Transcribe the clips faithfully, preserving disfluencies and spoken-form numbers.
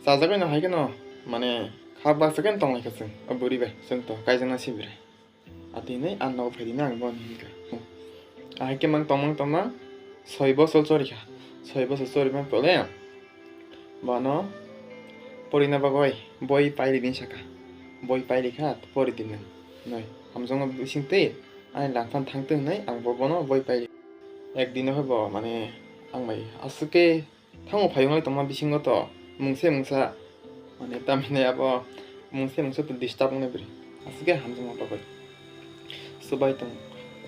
Chajagwi no hai kheno, mane, kha baksa khe tonglaikha chwng, o bwrwi bai, chwng to kaijakna sibire. Atwi hinwi ang nogo phaidi na ang bono hinkha. Ahai khe mang tongmang tongmang soi bosor chorikha. Soi bosor chorima pore bono porina bagwi boi pairidi hinwi sakha. Boi pairikha, poridi nwng. Noi, hamjakma bisingtwi ani langphano thangtwi hinwi ang bo bono boi pairi. Ekdino khe bo, mane, ang bai aswk khe thango phai wnglai tongma bisingo to mungsa mungsa, mane, tamni abo mungsa mungsa to disturb wngnai bwrwi. Aswk khe hamjakma bagwi swbai tong,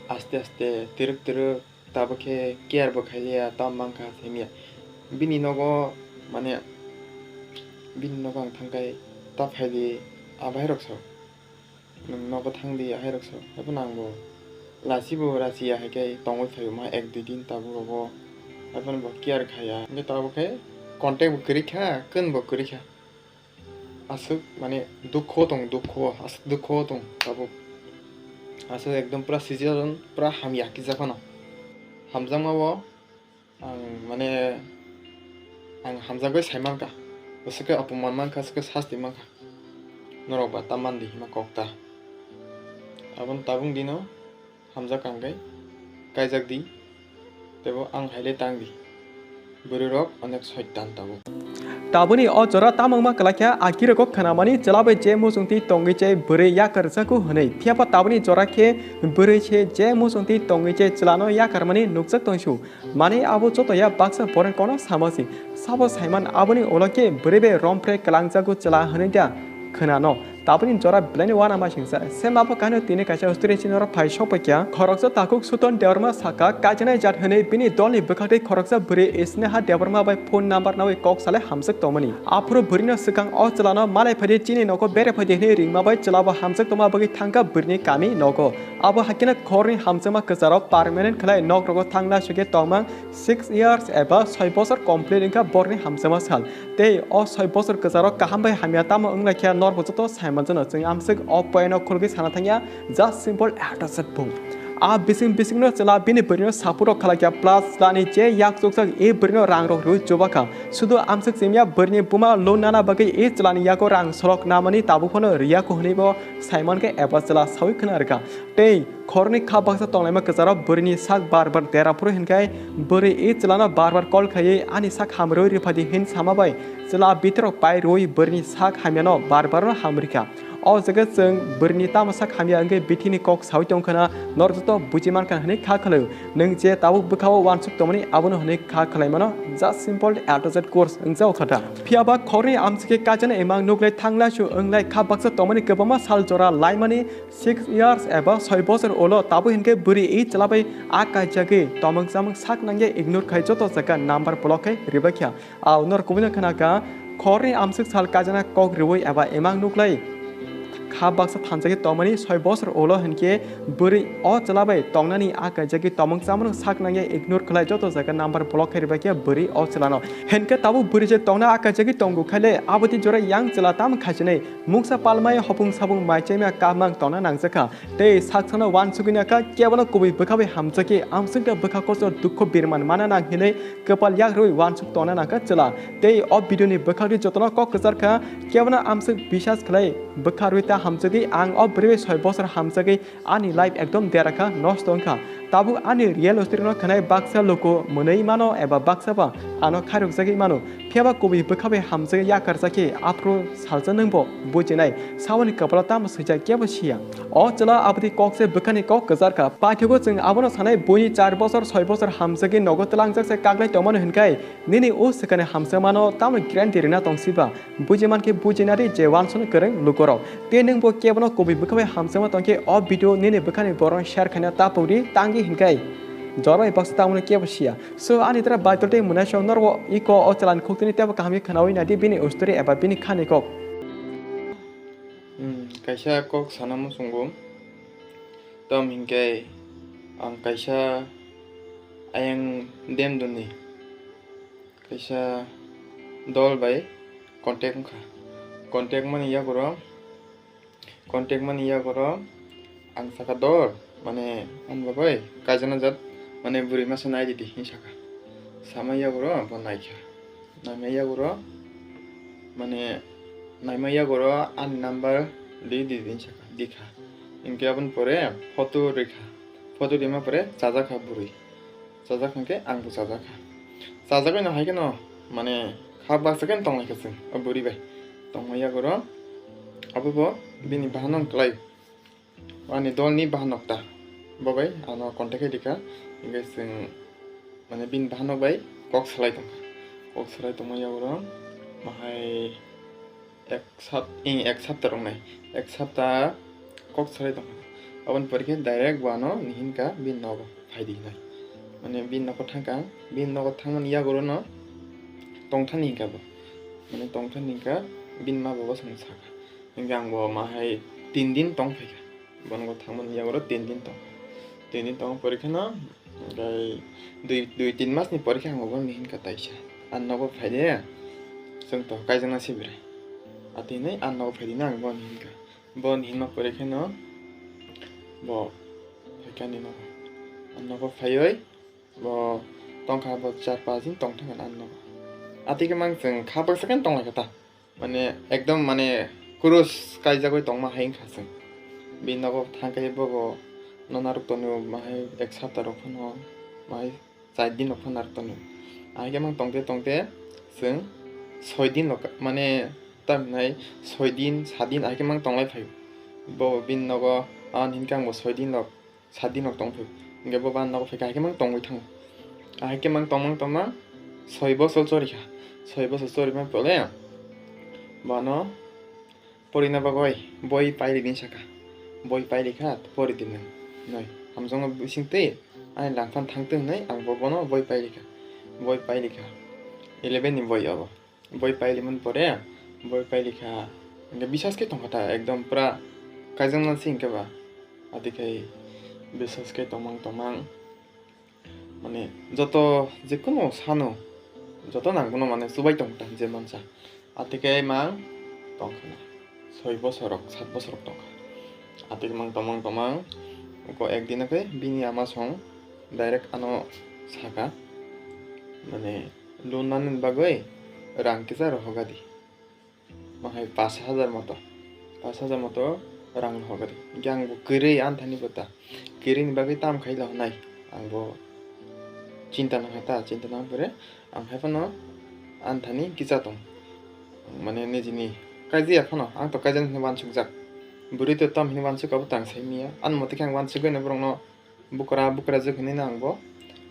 aste aste, twrwk twrwk, tabuk khe care bo khailiya, tamo mankha saimanya. Bini nogo, mane, bini nogo ang thangkhai ta phaidi, a bahairok sao. Nwng nogo thangdi, ahairok sao. Haiphano ang bo lachibo rachiya, hai khe tongwi phaio ma ek dui din tabuk rogo. Haiphano bo care khaya. Hingkhe tabuk khe contact bo kwrwi kha, kwrwng bo kwrwi kha. Aswk, mane, dukho tong, dukho, aswk dukho tong tabuk. Aswk ekdom pura situation pura hamya kisa phano. Hamjakma bo ang, mane, ang hamjagwi sai mankha, aswk khe apuman mankha, aswk khe sasti mankha. Norok ba ta mandi hima kok ta. Aboni tabuk dino hamjak ang khe kaijak di, teibo ang hai le tang di. Bwrwi rok onek soitan tabuk. Taboni o jora tamungma kwlai khe, a giroko khnamani chwla bai je muchungtwi tongwi chai bwrwi yakar jago hwnwi. Phiya ba taboni jora khe bwrwi se je muchungtwi tongwi chai chwlano yakarmani nukjak tongsu. Mane abo joto ya baksa boreng kono sama si. Sabo saiman aboni ulo khe bwrwi bai romphre kwlangjago chwla hwnwi da khwnano. Taboni jora belai ni uanama singsa. Sema bo kahino tini kaisa story chini oro phai sokphaikha. Khoroksa takhuk Suton Debbarma saka, kaijaknai jat hwnwi bini dolni bwkhaktwi khoroksa bwrwi Sneha Debbarma bai phone number nawi kok salai hamjak tongmani. Aphuru bwrwino swkang o chwlano malai phaidi chini nogo bere phaidi hwnwi ringma bai chwla bo hamjak tongma bagwi thangkha bwrwini kami nogo. Abo haikhe no khorni hamjakma kwcharok permanent khlai nok rogo thangna sugwi tongmang six years eba soi bosor complete wngkha borni hamjakma sal. Tei o soi bosor kwcharok kaham bai hamya tamo wnglaikha norbo joto saimanjano chwng amswk o point o khulgwi sana thangya, just simple address bung. A bising bisingno chwla bini bwrwino support rok khlaikha plus chwlani je yak chukjak e bwrwino rang rok rwi chubakha. Sudu amswk chimya bwrwini buma loan nana bagwi e chwlani yago rang solok namani tabuk phano riyakho hwnwi bo saimankha eba chwla sawi khna rwkha. Tei khoroknwi kha baksa tonglaima kwcharo bwrwini sak bar bar dera phuru hinkhai bwrwi e chwlano bar bar call khaiwi ani sak hamrwi rwphadi hin sama bai chwla bitorok pai rwi bwrwini sak hamyano bar barno hamrikha. O jaga chwng bwrwini tamo sak hamya wngwi bithini kok sawi tongkhana norok joto buji mankha hwnwi kha khwlaio. Nwng je tabuk bwkhao uansuk tongmani abono hwnwi kha khwlaimano just simple A to Z course wngjago kha da. Phiya ba khoroknwi amswkhe kaijaknai imang nuklai thanglaisu wnglai kha baksa tongmani kwbangma sal jora laimani six years eba soi bosor ulo tabuk hinkhe bwrwi e chwla bai a kaijagwi tomwng chamwng sak nangya ignore khai joto jaga number block khai rwbaikha. Ao norok kubui no khna kha khorni amswk sal kaijakna kok rwui eba imang nuklai kha baksa thanjagwi tongmani soi bosor ulo hinkhe bwrwi o chwla bai tongnani a kaijagwi tomwng chamwng sak nangya ignore khlai joto jaga number block khai rwbaikha bwrwi o chwlano. Hinkhe tabuk bwrwi je tongna a kaijagwi tongo khaile aboni jora yang chwla tamo khaisinai. Mungsa palmai hopung sabung mai chaima kamang tongna nangjakha. Tei saksano uansugwi nakha kebono kubui bwkha bai hamjakhe amswkda bwkha kochor dukho birman mana nang hinwi kwpal yak rwi uansuk tongna nangkha chwla. Tei o video ni bwkhak rwi jotono kok kwchar kha kebono amswk bisas khlai bwkha rwi ta hamjakdi ang o bwrwi bai soi bosor hamjagwi ani life ekdom dera kha nosto wngkha. Tabuk ani real story no khwnai baksa luku mwnwi mano eba baksa ba ano khairokjagwi mano. Phiya ba kubui bwkha bai hamjagwi yakarjakhe aphuru salsa nwngbo bujinai. Saboni kwpalo tamo swijak kebo siya. O chwla aboni kok se bwkhani kok kwchar kha. Paithago chwng abono sanai buini char bosor soi bosor hamjagwi nogo twlangjak se kaklai tongmano hinkhai nini o swkani hamjakmano tamo guarantee rwna tongsiba. Bujimankhe bujinadi je uansukna kwrwng lukurok. Tei nwngbo kebono kubui bwkha bai hamjakma tongkhe o video nini bwkhani borokno share khaina tapukdi tangdi hinkhai jora bai baksa tangmano kebo siya. So, ani tara Baitul tei mwnaisong norok iko o chwlani khuktwini teibo kaham khe khwnawi naidi bini story eba bini khani kok. Hmm, kaisa kok sana muchungo. Tom hinkhe ang kaisa ayang dem duni. Kaisa dol bai contact wngkha. Contact mani yagoro Contact mani yagoro ang saka dor, mane, ani bagwi kaijakna jat, mane, bwrwi masa nai di di hinwi saka. Sama yagoro bo naikha. Naina yagoro Mane naima yagoro ani number di di din saka dikha. Hinkhe aboni pore photo rikha. Photo rima pore chajakha bwrwi. Chajak hinkhe angbo chajakha. Chajagwi no hai kheno mane kha baksa khe tonglaikha chwng o bwrwi bai. Tongma yagoro abo bo bini bahanok kwlai. Ani dolni bahanok ta. Bo bai ano contact khai rikha. Hinkhe chwng mane bini bahanok bai kok salai tongkha. Kok salai tongma yagoro mahai ek sap-, eh, ek sapta rok nai. Ek sapta kok salai tongkha. Aboni pore khe direct bo ano nihinkha bini nogo phaidi hinai. Mane bini nogo thangkha ang. Bini nogo thangmani yagoro no tongthani hinkha bo. Mane tongthani hinkha bini ma baba song sakha. Hinkhe ang bo mahai tin din tong phaikha. Bono bo thangmani yagoro tin din tong. Tin din tong pore kheno, hinkhe dui, dui tin mas ni pore khe ang bo bono hinkha taisa. Ang nogo phaide, chwng to kaijakna sibire. Ati hinwi ang nogo phaidi hinwi ang bono hinkha. Bono hinma pore kheno, bo phaikha ani nogo. Ang nogo phaiwi, bo tongkha bo char pas din tongthangkha ani nogo. Ati khe mang chwng kha baksa khe tonglaikha ta. Mane ekdom mane kurus kaijagwi tongma hai wngkha chwng. Bini nogo thangkhe bobo nana rok tonwi mahai ek sapta rok phano mahai char din rok phano narwk tonwi. Ahai khe mang tongte tongte chwng soi din rok mane tamhinai soi din sat din ahai khe mang tonglai phaio. Bobo bini nogo ani hinkhe angbo soi din rok sat din rok tong phai. Hinkhe bo ba nogo phaikha, hai khe mang tongwi thango. Ahai khe mang tongmang tongmang soi bosor chorikha. Soi bosor chorima pore bono porina bagwi boi paili din saka. Boi paili kha, pori din nai. Hamjakma bising twi ani langphano thang twi hinwi ang bo bono boi paili kha. Boi paili kha. Eleven ni boi abo. Boi pailimani pore, boi pailikha, hinkhe bisas khe tongkha ta, ekdom pura kaijaknani se hinkhe ba. Ati khai bisas khe tongmang tongmang, mane joto jekunu sano, joto nangbono mane chubai tongkha ta je mansa. Ati khai mang tongkha na, soi bosorok, sat bosorok tongkha. Ati khai mang tongmang tongmang, uko ekdino khe bini ama song direct ano saka, mane, loan nani bagwi rang kisa rohoga di. Mahai pash hajar moto, pash hajar moto rang rohoga di. Hinkhe ang bo kwrwi anthani bo ta. Kwrwini bagwi tam khai lahonai. Ang bo chinta nangkha ta, chinta nang pore ang hai phano anthani kisa tong. Mane nijini kaijakya phano, ang to kaijak hinwi uansukjak. Bwrwi to tam hinwi uansuk abo tang sai manya. Ani mote khe ang uansukgwi no borokno bukra, bukrajwk hinwi no ang bo,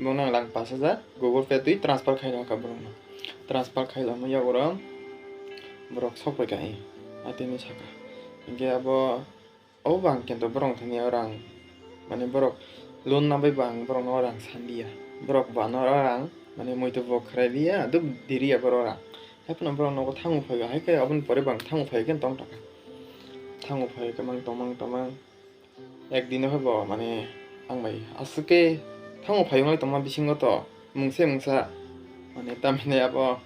bono lang pash hajar Google Pay twi transfer khai rwkha borokno. Transfer khai rwma yagoro borok sok paikha, eh, atini saka. Hinkhe abo, abo bo ang kento borok thani o rang, mane borok loan nabai bo ang borokno o rang sanliya. Borok bo ano o rang, mane muitu bo khwrai liya, dub diriya borok rang. Haiphano borok nogo thango phaio, hai khe aboni pore bo ang thango phaio khe tong taka. Thango phaio khe mang tongmang tongmang. Ekdino khe bo, mane, ang bai aswk khe thango phai wngwi tongma bisingo to mungsa mungsa, mane, tamhinai abo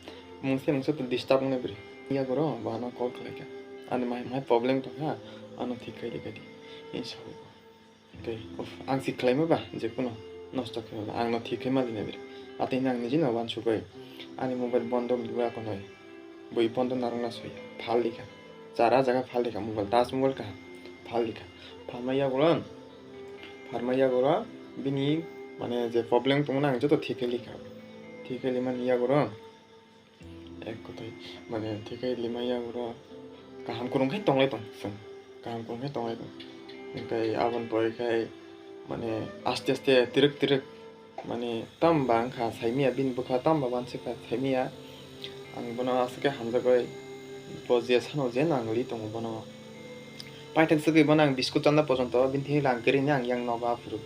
mungsa mungsa to disturb wngnai bwrwi. Yagoro bo ano call khlaikha, ani mai mai problem tongkha, ano thik khai rikha di, hinwi sawi. Tei, uff, ang si khlaima ba, jekunu nosto khe ba, ang no thik khai ma linai bwrwi. Atwi ang niji no uansukgwi ani mobile bondo wngwi ba konwi. Bui bondo narwkna soi, phal rikha. Chara jaga phal rikha, mobile, touch mobile kaham, phal rikha. Phalma yagolo, phalma yagolo, bini, mane, je problem tongmani ang joto thik khai rikha. Thik khai limani yagolo, ek kothai, mane, thik khai lima yagolo, kaham kwrwng khai tonglai tong, chwng. Kaham kwrwng khai tonglai tong. Hinkhe aboni pore khai, mane, aste aste, twrwk twrwk, mane, tamo ba wngkha saimanya, bini bwkha tamo ba uansukha saimanya. Ang bono aswk khe hamjagwi, bo je sano je nangli tongo bono. Paithak swgwi bono ang biskut chana pojonto bini thani rang kwrwi hinwi ang yang nogo aphuru.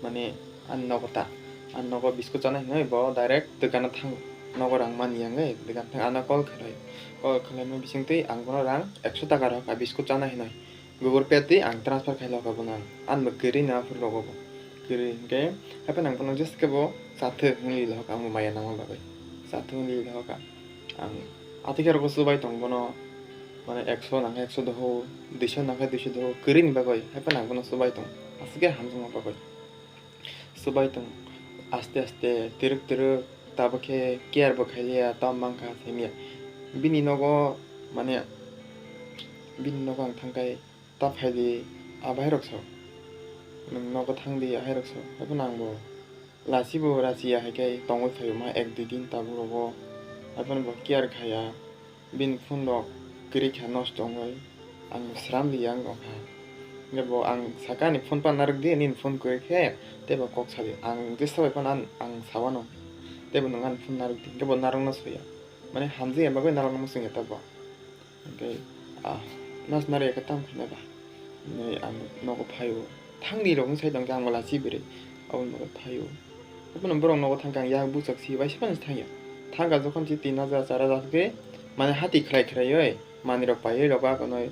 Mane, ani nogo ta. Ani nogo biskut chana hinwi bo direct dukano thango. Nogo rang mani yang wi dukano thango. Ano call khlai. Call khlaima bisingtwi ang bono rang ekso taka rwkha biskut chana hinwi. Google Pay twi ang transfer khai lokha bono ang. Ani bo kwrwi no aphuru rogo bo. Kwrwi hinkhe, haiphano ang bono just khe bo chathwk wngwi lokha, ang bo maya nangma bagwi. Chathwk wngwi lokha. Ang athikhe rogo chubai tong bono, mane, ekso nangkhe ekso doho, duiso nangkhe duiso doho, kwrwini bagwi. Haiphano ang bono chubai tong. Aswk khe hamjakma bagwi. Chubai tong. Aste aste, twrwk twrwk, tabuk khe care bo khailiya, tamo mankha saimanya. Bini nogo mane bini nogo ang thangkhai, "Ta phaidi, a bahairok sao, nwng nogo thangdi," ahairok sao. Haiphano angbo lachibo rachiya, hai khe tongwi phaio ma ek dui din tabuk rogo. Haiphano bo care khaya, bini phone rok kwrwi kha nosto wngwi, ang sram liya wng tongkha. Hingke bo ang saka, "Ani phone pan narwk di, nini phone kwrwi khe," tei bo kok sadi. Ang jesa bai phano ang, ang sawano, tei bo nwng ani phone narwk di, hingke bo narwkna soya. Mane hamjakya bagwi narwkna muchungya ta bo. Hingke, ah, nas narwkya khe tamo khaina ba? Hinwi ang nogo phaio. Thangni rok wng sai tongkhe ang bo lachi bwrwi. Aboni bagwi phaio. Haiphano borok nogo thangkhe ang yak buchak si bai se phano thangya. Thangkha jokhon se tin hajar, char hajar khe mane hati khlai khlaiwi manwi rok paiwi rogo akonoi.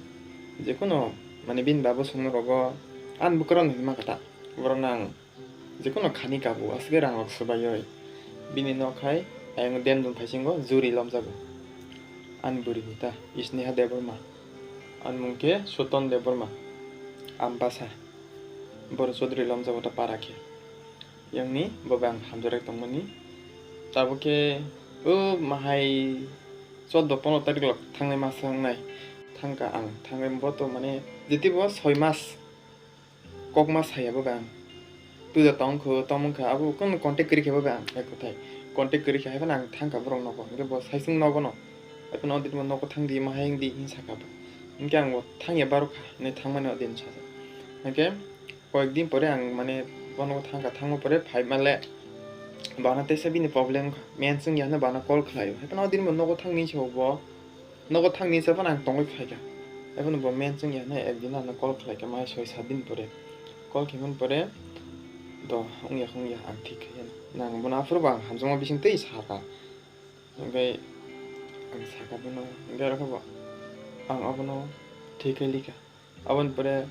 Jekhuno mane bini babo songno rogo ani bwkrok hinwi mankha ta. Borokno ang Jekhuno khani kabo aswk rang rok swbaiwi bini nok hai ayang Dendun phaisingo juri lomjago. Ani bwrwi ni ta Sneha Debbarma, ani mung khe Suton Debbarma, Ambasa, boro Chaudhary lomjago ta para khe. Yangni bo bai ang hamjakrek tongmani. Tabuk khe o mahai chordo pondro tarik lok thangnai masa wngnai. Thangkha ang, thangwi bo to mane jiti bo soi mas kokma saya bo bai ang. Puja tong kho, tong wng kha, abo kunu contact kwrwi kha bo bai ang, ek kothai. Contact kwrwi kha, haiphano ang thang kha borok nogo, hingke bo saisung nogo no. Haiphano o din bo nogo thang di, ma hai wng di, hin saka bo. Hingke ang bo thang ya baro kha, hinwi thang mani o din sajak. Hingke koyek din pore ang mane bono thang kha, thangma pore phai male bana teisa bini problem wng kha, mensung ya hinwi bana call khlai o. Haiphano o din bo nogo thang ni se bo. Nogo thangni se phano ang tongwi phaikha. Haiphano bo mensung ya hwnwi ekdin ano call khlaikha, mai soi sat din pore. Call khaimani pore, "Do, wngya, wngya, ang thik khe," hino. Nang bono aphuru bo ang hamjakma bising twi sakha. Hwnkhe ang sakha bono, hwnkhe aro khe bo ang abono thik khe likha. Aboni pore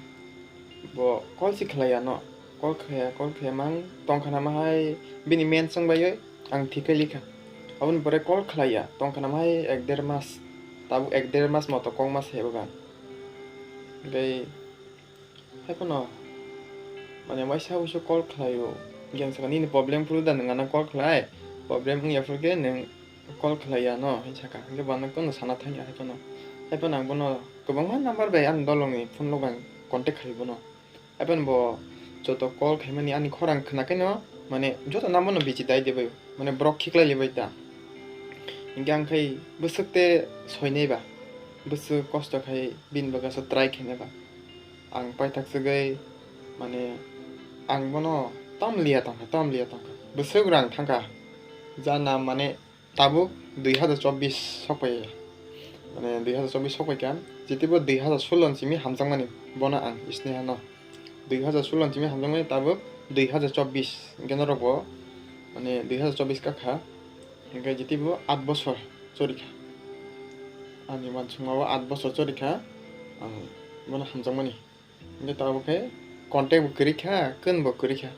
bo call se khlai ya no, call khlai ya, call khlai ya mang tongkha na ma hai bini mensung bai ang thik khe likha. Aboni pore call khlai ya tongkha na ma hai ek der mas, tabuk ek der mas moto kok mas hai bo bang. Tei haiphano mane waisa waisa call khlai o, yang saka nini problem phuru da nwng ano call khlai, problem wngya phuru khe nwng call khlai ya no, hin saka. Hingke bo ano kono sana thang ya, haiphano, haiphano ang bono kwbangma number bai ani dolongni phone logo ang contact khai bono. Haiphano bo joto call khaimani ani khorang khna khe no, mane joto number no busy dai de bai, mane borok khiklai le bai ta. Hingke ang khai bwswk te soinai ba, bwswk kosto khai bini bagwi aswk try khainai ba. Ang paithak swgwi, mane, ang bono tam liya tongkha, tam liya tongkha. Bwswk rang thangkha. Jana, mane, tabuk dui hazar chobbish sokpaiya. Mane, dui hazar chobbish sokpaikha. Jitibo dui hazar solo ni simi hamjakmani, bono ang Sneha no. Dui hazar solo ni simi hamjakmani, tabuk dui hazar chobbish. Hingke norok bo, mane, dui hazar chobbish kakha. Hingke jitibo aat bosor chorikha. Ani uansukma o aat bosor chorikha. Ang bono hamjakmani. Hingke tabuk khe contact bo kwrwi kha, kwrwng bo kwrwi kha.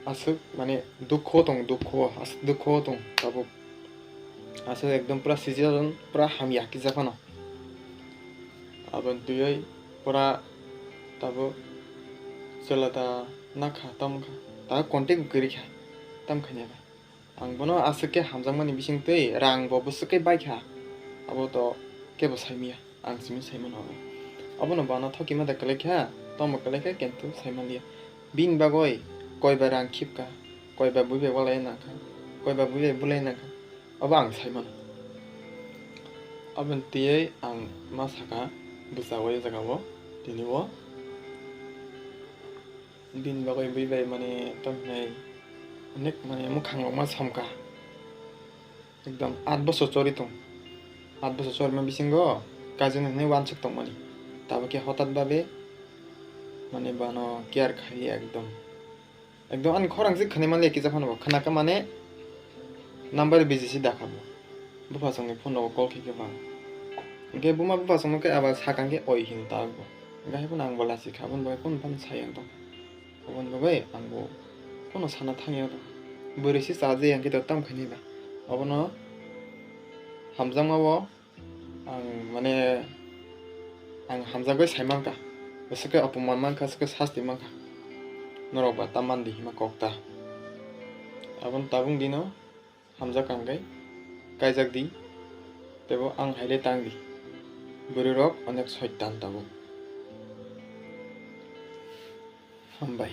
Aswk mane dukho tong, dukho, aswk dukho tong tabuk. Aswk ekdom pura situation pura hamya kisa phano. Aboni twiwi pura tabuk chwla da nakha, tamo wngkha. Tabuk contact bo kwrwi kha, tamo khainai ba. Ang bono aswk khe hamjakmani bisingtwi rang bo bwswk khe baikha, abo to kebo saimanya, ang simi saimano abo. Abono bana thokima da kwlaikha, tongmo kwlaikha, kintu saimanliya. Bini bagwi koiba rang khipka, koiba bui bai walai nangkha, koiba bui bai bulai nangkha, abo ang saimano. Aboni twiwi ang ma saka bwsa o jagao tini o. Bini bagwi bui bai mane tongkha nai onek mane mwkhang rok ma somkha. Ekdom aat bosor chori tong. Aat bosor chorima bisingo kajini hinwi uansuk tongmani. Tabuk khe hotat babe mane bano care khailiya ekdom. Ekdom ani khorang se khwnai manliya kisa phano bo. Khwnakha mane number busy se dakha bo. Bupha songni phone rogo call khaikhe ba. Hingke buma bupha songno khe aba sakang khe oi hino ta bo. Hingke hai phano ang bo lachi kha, aboni bagwi kunu phano sai ang tong. Aboni bagwi ang bo kono sana thangya tong. Bwrwi se cha je ang khe to tam khainai ba. Abono hamjakma o ang mane ang hamjagwi sai mankha. Bwswk khe apoman mankha, swk khe sasti mankha. Norok ba ta mandi hima kok ta. Aboni tabuk dino hamjak ang khe kaijak di. Tebo ang hai le tang di. Bwrwi rok onek soitan tabuk. Hambai.